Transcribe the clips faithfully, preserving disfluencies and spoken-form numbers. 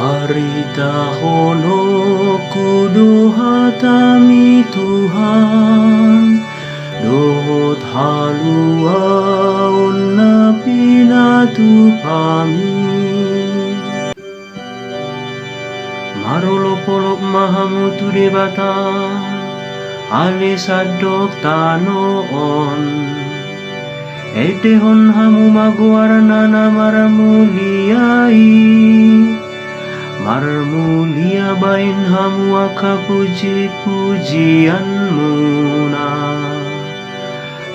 Baritahononku do hataMi Tuhan, dohot haluaon na pinatupaMi. Marolopolop ma hamu tu Debata, ale sandok tano on. Endehon hamu ma goarNa na marmulia i. Marmulia bahen hamu angka pujipujianMuna.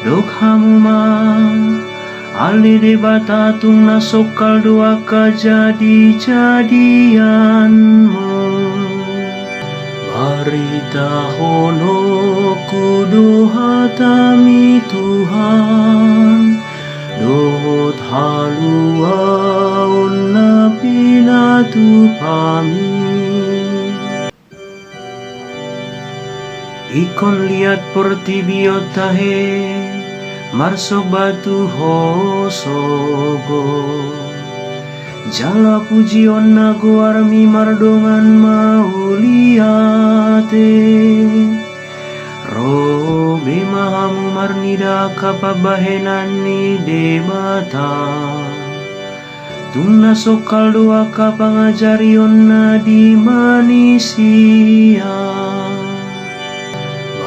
Dok hamu ma, ale Debata, tung na songkal do angka jadijadianMu. Baritahononku do hataMi Tuhan, dohot haluaon na pinatupaMi. Ingkon liat portibi on tahe, marsomba tu Ho sogot. Jala pujionna goarMi mardongan mauliate. Ro be ma hamu marnida angka pambahenan ni Debata. Tung na songkal do angka pangajarionna di manisia.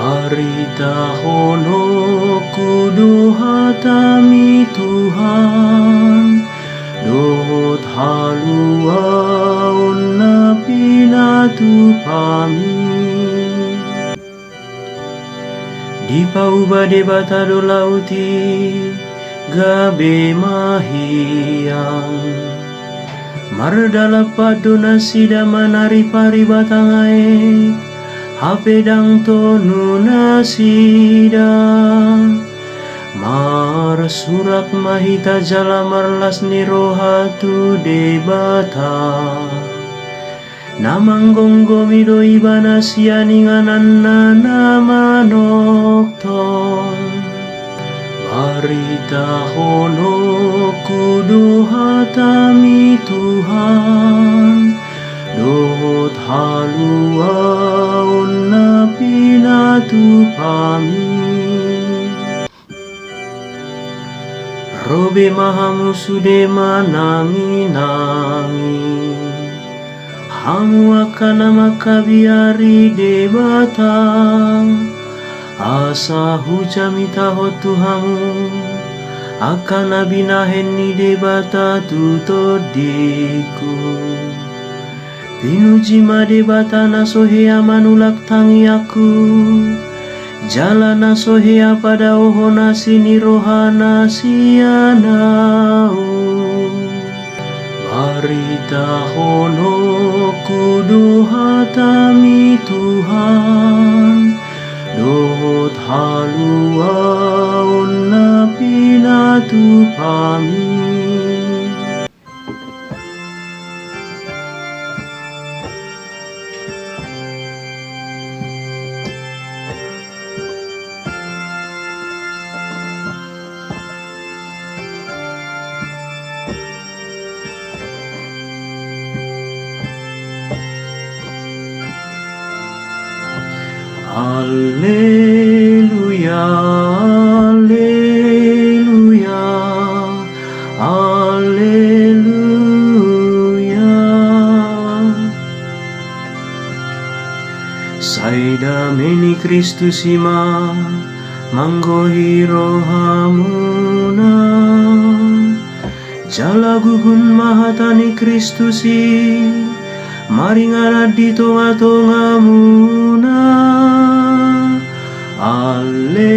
Baritahononku do hataMi Tuhan, dohot haluaon na pinatupaMi. Dipauba Debata do laut i gabe mahiang. Mardalan pat do nasida manari paribatang aek, hape ndang tonu nasida. Marsurak ma hita jala marlas ni roha tu Debata. Na manggomgomi do Ibana sian ingananna na manongtong. Baritahononku do hataMi Tuhan, dohot haluaon na pinatupaMi. Ro be ma hamu sude mananginangi, hamu angka na mangkabiari Debata, asa hujamitahon tu hamu angka na binahen ni Debata tu tondingku. Pinuji ma Debata na so hea manulak tangiangku, jala na so hea padaohon asi ni rohana sian ahu. Baritahononku do hataMi Tuhan, dohot haluaon na pinatupaMi. Alleluia, alleluia, alleluia. Sai dame ni Kristus i ma manggohi rohamuna. Jala gugun ma hata ni Kristus i maringanan di tongatongamuna. Alle